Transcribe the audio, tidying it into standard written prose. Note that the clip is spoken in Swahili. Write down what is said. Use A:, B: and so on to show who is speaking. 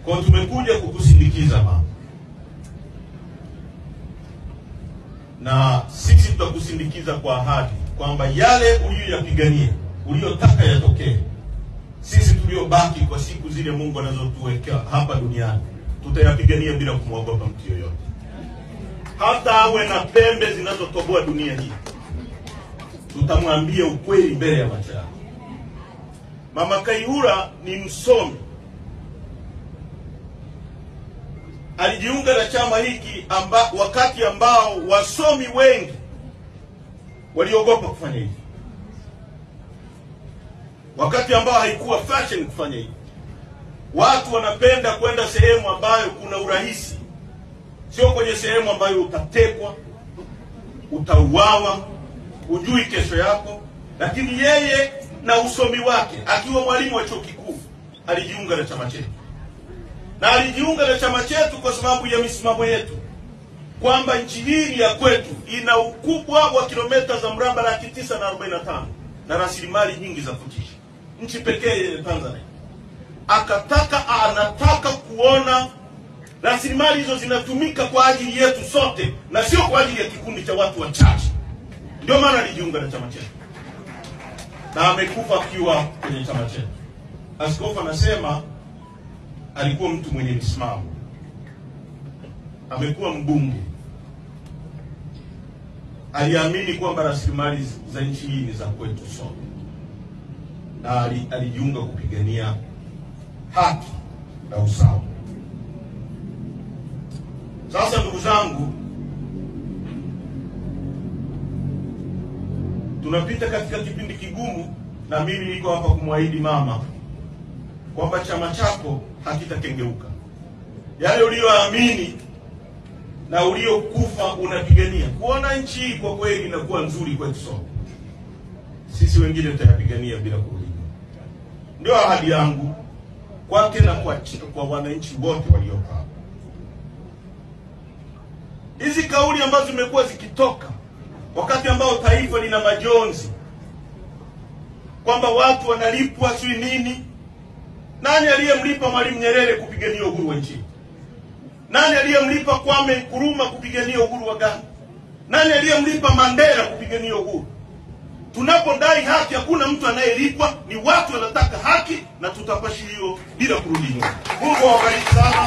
A: Kwa tumekuja kukusindikiza mama, na sisi tutakusindikiza kwa ahadi kwamba yale uliyoyapigania, uliyotaka yatokee, sisi tuliobaki kwa siku zile Mungu anazotuwekea hapa duniani tutayapigania bila kumwogopa mtu yoyote, hata awe na pembe zinazotoboa dunia hii. Tutamwambia ukweli mbele ya macho yake. Mama Kayihura ni msomi, alijiunga na chama hiki wakati ambao wasomi wengi waliogopa kufanya hivi, wakati ambao haikuwa fashion kufanya hivi. Watu wanapenda kwenda sehemu ambayo kuna urahisi, sio kwenye sehemu ambayo utatekwa, utauawa, hujui kesho yako. Lakini yeye na usomi wake, akiwa mwalimu wa chuo kikuu, alijiunga na chama chetu. Na alijiunga na chama chetu kwa sababu ya misimamo yetu kwamba nchi hii ni ya kwetu, ina ukubwa wa kilomita za mraba 945,000 na rasilimali nyingi za kutisha, nchi pekee ya Tanzania. Anataka kuona rasilimali hizo zinatumika kwa ajili yetu sote na sio kwa ajili ya kikundi cha watu wachache. Ndio maana alijiunga na chama chetu, na amekufa akiwa kwenye chama chetu. Askofu anasema alikuwa mtu mwenye msimamo, amekuwa mbunge, aliamini kwamba rasilimali za nchi hii ni za kwetu sote, na alijiunga kupigania haki na usawa. Sasa ndugu zangu, tunapita katika kipindi kigumu, na mimi niko hapa kumwahidi mama kwamba chama chako hakitakengeuka. Yale uliyoamini na uliokufa unapigania kuona nchi hii kwa kweli inakuwa nzuri kwetu sote, sisi wengine tutayapigania bila kurudi. Ndio ahadi yangu kwake na kwa wananchi wote walioko hapa. Hizi kauli ambazo zimekuwa zikitoka wakati ambao taifa lina majonzi kwamba watu wanalipwa sio nini. Nani aliyemlipa Mwalimu Nyerere kupigania uhuru wa nchi? Nani aliyemlipa Kwame Nkrumah kupigania uhuru wa Ghana? Nani aliyemlipa Mandela kupigania uhuru? Tunapodai haki hakuna mtu anayelipwa, ni watu wanataka haki, na tutapasha hiyo bila kurudi nyuma. Mungu awabariki sana.